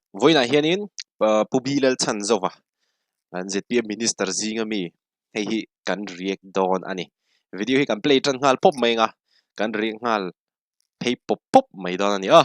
Vawiinah hianin Pu B Lalchhanzova an zpm Minister zinga mi hei hi kan react dawn a ni. Video hi kan play tan nghal pawp mai ang a, kan react nghal phei pawp pawp mai dawn a ni aw.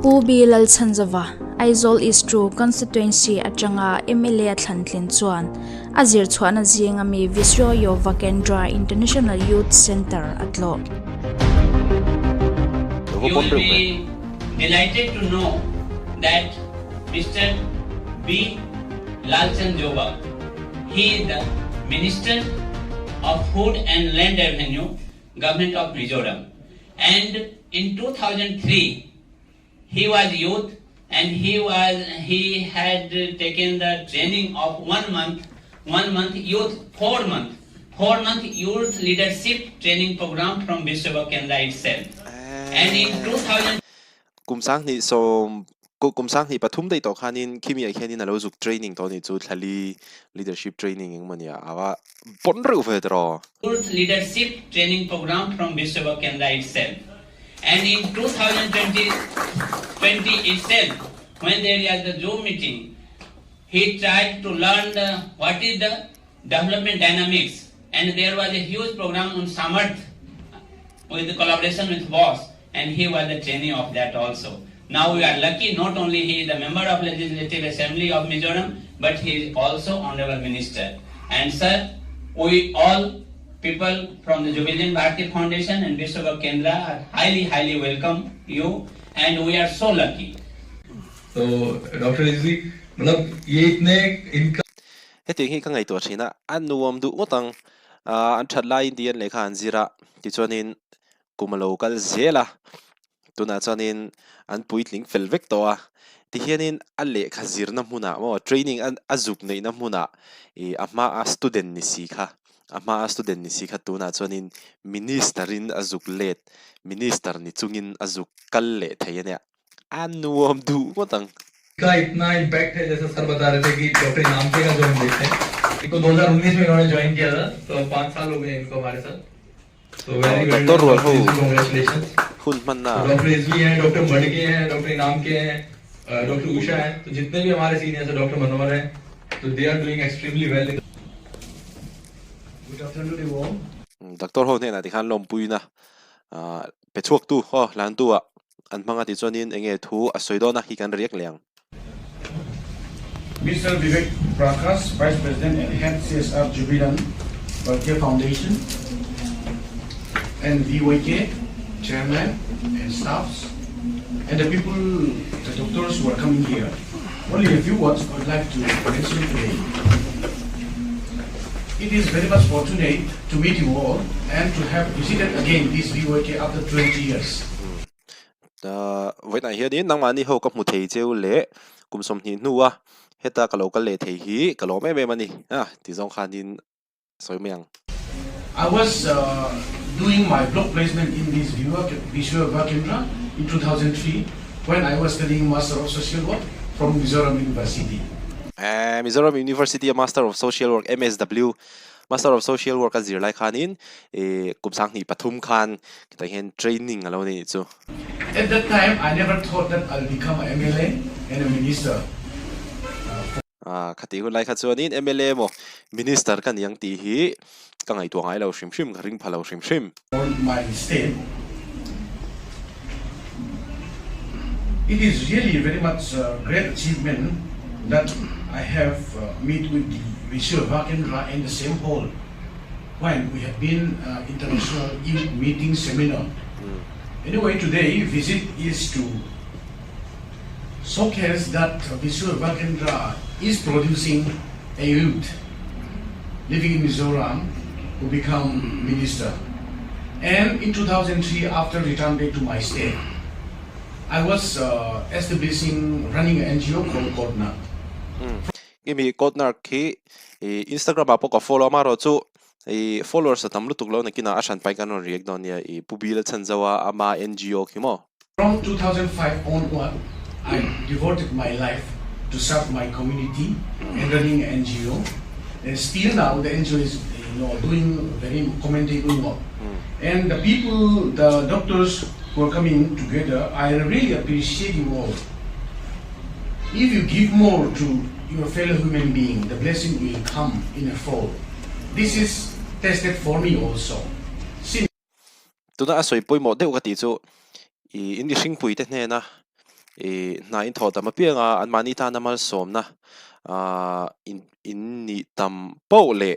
Pu B Lalchhanzova, Aizawl East Two Constituency atanga mla a thlan tlin chuan a zir chhuahna zinga mi Vishwa Yuva Kendra International Youth Centre a tlawh. You will be delighted to know that Mister B Lalchhanzova, he is the Minister of Food and Land Revenue, Government of Mizoram and in 2003 he was youth and he was he had taken the training of one month one month youth four month four month youth leadership training program from Vishwa Kendra itself and in 2000 Kum sanghnih sawm kum sanghnih pathum daih tawh khanin khimi ah khianin a lo zuk training tawh a nih chu thlali leadership training engemaw nia a va pawn reuh ve tawh. Youth leadership training program from Vishwa Kendra itself and in 2020 20 itself when there was the Zoom meeting he tried to learn the what is the development dynamics and there was a huge program on Samarth with the collaboration with BOSS and he was the trainee of that also. Now we are lucky not only he is a member of Legislative Assembly of Mizoram but he is also honorable minister. And sir, we all people from the Jubilant Bharati Foundation and Vishwa Kendra are highly highly welcome you and we are so lucky. तो doctor Rizvi मतलब ये इतने इनका Hetiang hi ka ngaihtuah thin a, a nuam duh ngawt ang. An that laiin tih an lehkha an zir a, tichuanin kum a lo kal zel a, tunah chuanin an puitling fel vek tawh a, tihianin a lehkha zirna hmunah maw training a zuk neihna hmunah ih a hmaa student ni si kha a hmaa student ni si kha tunah chuanin minister in a zuk let minister ni chungin a zuk kal leh thei a nia a nuam duh ngawt ang. का इतना impact है जैसा sir बता रहे थे कि doctor इनामचे का जो हम देखते हैं इनको 2019 में इन्होंने ज्वाइन किया था तो अब पांच साल हो गए इनको हमारे साथ तो very well Doctor rual ho congratulation hun hmanna doctor Rizvi हैं डॉक्टर मडके हैं डॉक्टर इनाम के हैं डॉक्टर उषा हैं तो जितने भी हमारे सीनियर्स हैं डॉक्टर मनोहर हैं तो they are doing extremely well Good afternoon to all. Doctor ho hnenah tikhan lawmpuina pe chhuak tu aw hlan tu ah an hmang a tih chuanin eng nge thu a sawi dawn a hi kan riak leh ang. Mister Vivek Prakash, Vice President and Head CSR Jubilant Bhartia Foundation and VYK Chairman and staffs and the people, the doctors who are coming here. Only a few words I would like to mention today. It is very much fortunate to meet you all and to have visited again this VYK after 20 years. Vawiinah hianin nangmahni ho ka hmu thei cheu leh kum 20 hnua heta ka lo kal leh thei hi ka lawm em em a ni a ti zawng khanin sawi mai ang. I was doing my block placement in this Vishwa Kendra in 2003 when I was studying Master of Social Work from Mizoram University. Mizoram University a Master of Social Work, MSW, Master of Social Work a zir lai khanin kum 2003 khan khitah hian training a lo nei chu. At that time I never thought that I'll become a mla and a minister. Khatih hun lai kha chuanin mla emaw minister ka ni ang tih hi ka ngaihtuah ngai lo hrim hrim, ka ring pha lo hrim hrim. For my state it is really very much a great achievement that I have meet with the Vishwa Kendra in the same hall when we have been international youth meeting seminar. Anyway, today visit is to showcase that Vishwa Kendra is producing a youth living in Mizoram who become minister. And in 2003, after return back to my state, I was establishing running an NGO called Kotnak. Kimi Kotnak hi Instagram ah pawh ka follow a, amaherawh chu i followers a tam lutuk lo nakinah a hran pain kan rawn react dawn nia i Pu Bill a chhan zo a, ama NGO khi maw? From 2005 onward, I devoted my life to serve my community and running an NGO. And still now the NGO is you know, doing very commendable work. And the people, the doctors who are coming together, I really appreciate you all. If you give more to your fellow human being, the blessing will come in a fold. This is tested for me also. Since Tuna a sawi pawimawh deuh ka tih chu ih in mihringpui te hnena ih hna in thawh tam apianga anmahni tana malsawmna ah in in nih tam poh leh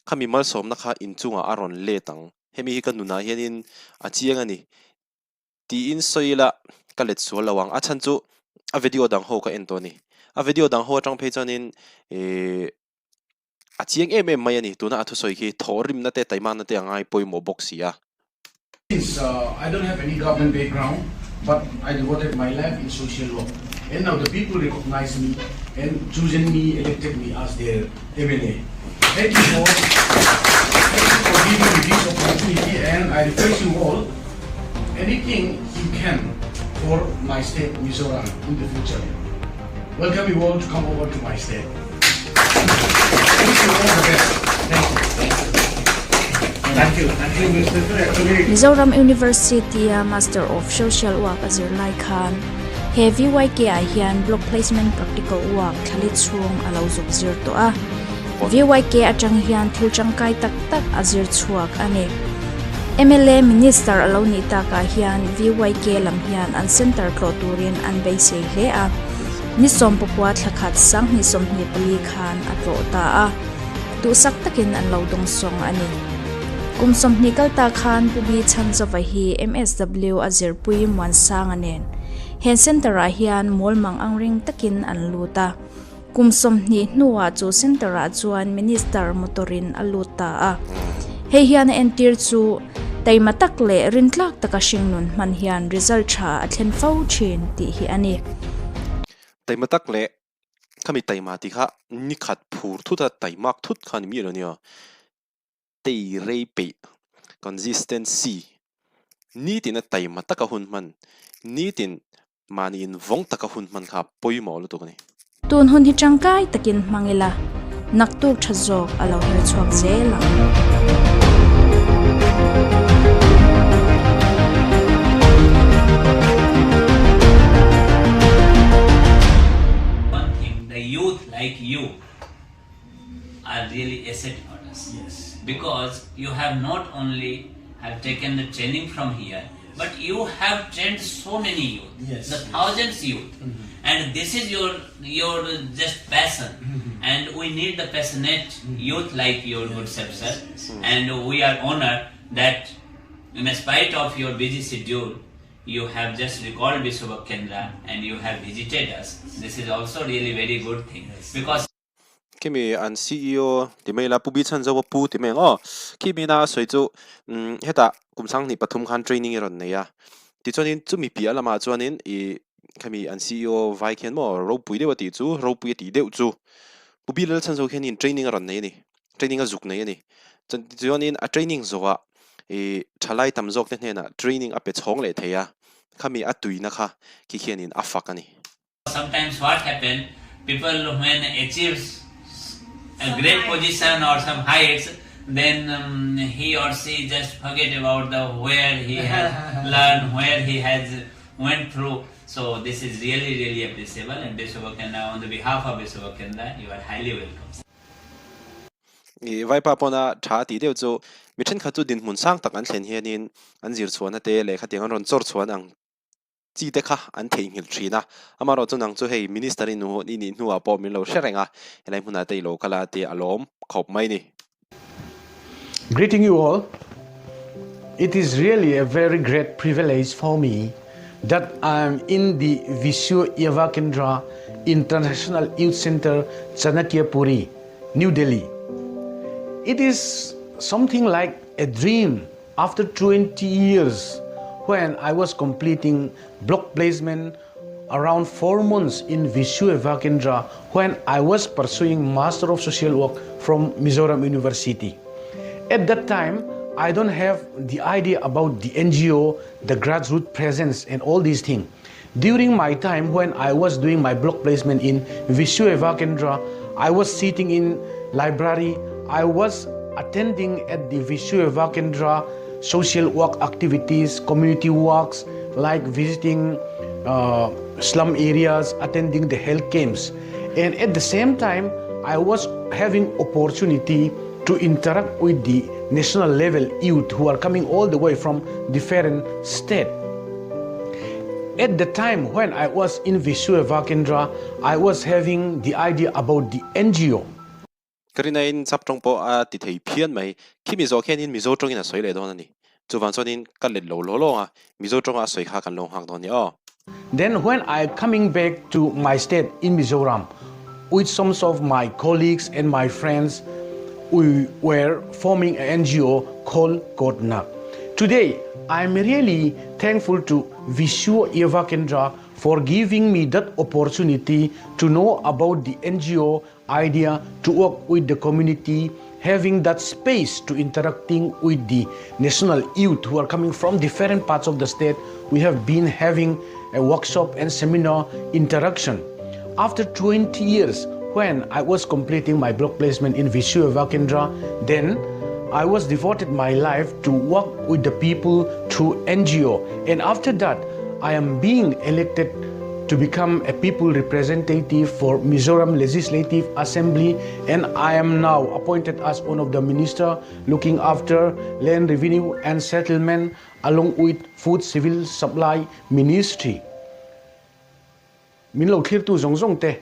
khami malsawmna kha inchungah a rawn let ang. Hemi hi ka nunah hianin a chiang a ni. Tiin sawi ila ka let sual lo ang. A chhan chu a video dang ho ka en tawh a ni. A video dang ho atang phei chuanin ihh a chiang em em mai a ni. Tuna a thusawi khi thawhrimna te taimana te a ngai pawimawh bawk si a. Since I don't have any government background but I devoted my life in social work and now the people recognize me and chosen me, elected me as their MLA. Thank you for thank you for giving me this opportunity and I request you all anything you can for my state Mizoram in the future. Welcome you all to come over to my state. Wish you all the best. Thank you. Thank you. Thank you, Mr. Sir. Actually, Mizoram University-a Master of Social Work a zir lai khan he VYK ah hian Block Placement Practical Work thlali chhung a lo zuk zir tawh a. VYK atang hian thil tangkai tak tak a zir chhuak a ni. Mla Minister a lo nih takah hian VYK lam hian an centre tlawh turin an beisei hle a, ni sawmpakua thla khat 2024 khan a tlawh ta a, duhsak takin an lo dawngsawng a ni. Kum 20 kal ta khan Pu Bi Chhanzova hi MSW a zirpui Muansanga nen he centre ah hian mawlmang angreng takin an lut a. Kum 20 hnuah chu centre ah chuan Minister motor in a lut ta a. Hei hian a entir chu taima tak leh rintlak taka hringnun hman hian result tha a thlen fo thin tih hi a ni. Taima tak leh khami taima tih kha nikhat phur thut a taimak thut kha ni miah lo nia. Tei rei peih, consistency, nitin a taima taka hun hman, nitin mahni in vawng taka hun hman kha pawimawh lutuk a ni. Tun hun hi tangkai takin hmang ila, naktuk tha zawk a lo her chhuak zel ang. One thing, the youth like you are really asset for us. Yes. Because you have not only have taken the training from here, Yes. but you have trained so many youth, Yes. the thousands youth, and this is your your just passion, and we need the passionate youth like your good self, sir. And we are honored that in spite of your busy schedule, you have just recalled Vishwa Yuva Kendra and you have visited us. This is also really very good thing because Khimi an CEO ti mai ila Pu Bi Chhanzova Pu ti mai ang aw. Khimi ina a sawi chu umm hetah kum 2023 khan training i rawn nei a. Tichuanin chumi piah lamah chuanin ih khami an CEO vai khian maw ropui deuh a tih chu ropui a tih deuh chu Pu Bi Lalchhanzova khianin training a rawn nei a ni. Training a zuk nei a ni. Chuanin a training zawhah ih thalai tam zawk te hnenah training a pe chhawng leh thei a. Khami a tuina kha khi khianin a fak a ni. Sometimes what happen, people when achieves a great position or some heights, then um, he or she just forget about the where he has learned, where he has went through. So this is really, really appreciable and Vishwa Yuva Kendra, on the behalf of Vishwa Yuva Kendra, you are highly welcome. I vaipa pawna tha tih deuh chu mi thenkhat chu dinhmun sang tak an thlen hianin an zir chhuahna te lehkha tiang an rawn chawr chhuan ang chi te kha an theihnghilh thin a, amaherawh chu nang chu hei Minister i nu i nih hnuah pawh min lo hre reng a, helai hmunah te i lo kal a tih a lawm khawp mai ni. Greeting you all. It is really a very great privilege for me that I am in the Vishwa Yuva Kendra International Youth Center, Chanakyapuri, New Delhi. It is something like a dream after 20 years when I was completing block placement around 4 months in Vishwa Yuva Kendra when I was pursuing Master of Social Work from Mizoram University. At that time, I don't have the idea about the NGO, the grassroots presence and all these things. During my time when I was doing my block placement in Vishwa Yuva Kendra, I was sitting in library, I was attending at the Vishwa Vakendra social work activities, community works like visiting uh, slum areas, attending the health camps. And at the same time, I was having opportunity to interact with the national level youth who are coming all the way from different state. At the time when I was in Vishwa Vakendra, I was having the idea about the NGO. Ka rinain sap tawng pawh a ti thei phian mai. Khi Mizo khianin Mizo tawngin a sawi leh dawn a ni. Chuvang chuanin ka let lo law law a, Mizo tawnga a sawi kha kan lo nghak dawn ni aw. Then when I coming back to my state in Mizoram with some of my colleagues and my friends we were forming a NGO called Kotnak. Today I am really thankful to Vishwa Yuva Kendra for giving me that opportunity to know about the NGO idea to work with the community, having that space to interacting with the national youth who are coming from different parts of the state. We have been having a workshop and seminar interaction. After 20 years, when I was completing my block placement in Vishwa Kendra, then I was devoted my life to work with the people through NGO. And after that, I am being elected to become a people representative for Mizoram Legislative Assembly and I am now appointed as one of the minister looking after land revenue and settlement along with food civil supply ministry. Min lo thlir tu zawng zawng te.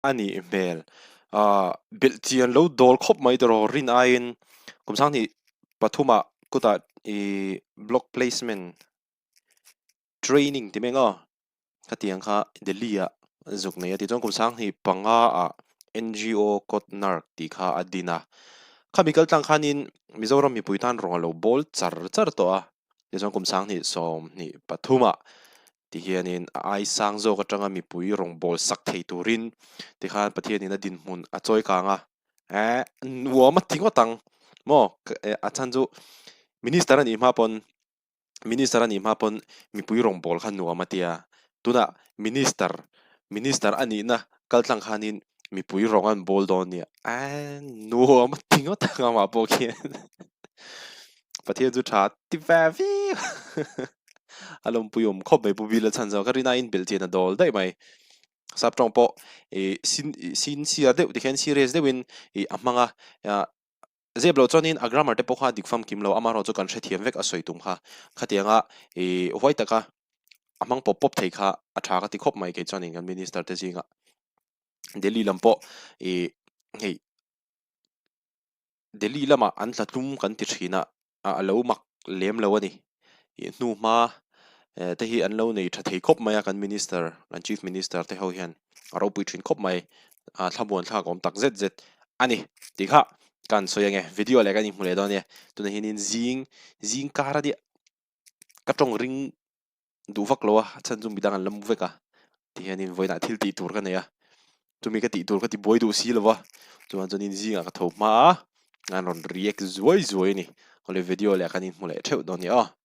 A nih hmel. Ahh belh chian lo dawl khawp mai tawh rawh rin aiin kum sanghnih pathumah kutah ih block placement training ti mai ang aw khatiang kha Delhi ah zuk nei a tih chuan kum sanghnih panga ah NGO Kotnark tih kha a din a. Khami kal tlang khanin Mizoram mipui tan rawng a lo bawl char char tawh a tichuan kum sanghnih sawmhnih pathumah Ti hianin a ai sang zawk atanga mipui rawngbâwl sak thei turin tikhan Pathianin a dinhmun a chawi kang a, eh nuam a ti ngawt ang maw? A chhan chu Minister a nih hma pawn Minister a nih hma pawn mipui rawngbâwl kha nuam a ti a, tunah Minister Minister a nihna kal tlang khanin mipui rawng an bawl dawn nia, eh nuam a ti ngawt ang amah pawh khian Pathian chu tha ti ve viau a lawmpui awm khawp mai Pu Bila chhan zawk a rin aiin belh chian a dawl daih mai sap tawng pawh ih sin sincere deuh tikhian serious deuhin ih a hmang a zep loh chuanin a grammar te pawh kha dik famkim lo amaherawhchu kan hrethiam vek a sawi tum kha khatianga ih huai taka a hmang pawp pawp thei kha a tha ka ti khawp mai kei chuanin kan minister te zingah Delhi lam pawh ih hei Delhi lamah an tla tlum kan ti thin a a lo mak lem lo a ni ih hnu hma. Te hi an lo nei tha thei khawp mai a kan minister kan chief minister te ho hian a ropui thin khawp mai a thlamuan thlak awm tak zet zet a ni tih kha kan sawi ange video leh kan inhmu leh dawn a nia tunah hianin zing zing kar a nia ka tawng ring duh vak lo a a chhan chu midang an la mu vek a tihianin vawiinah thil tih tur ka nei a chumi ka tih tur ka ti buai duh si lo va chuan chuanin zingah ka tho hma a an rawn react zuai zuai a ni awle video leh kan inhmu leh theuh dawn a ni aw.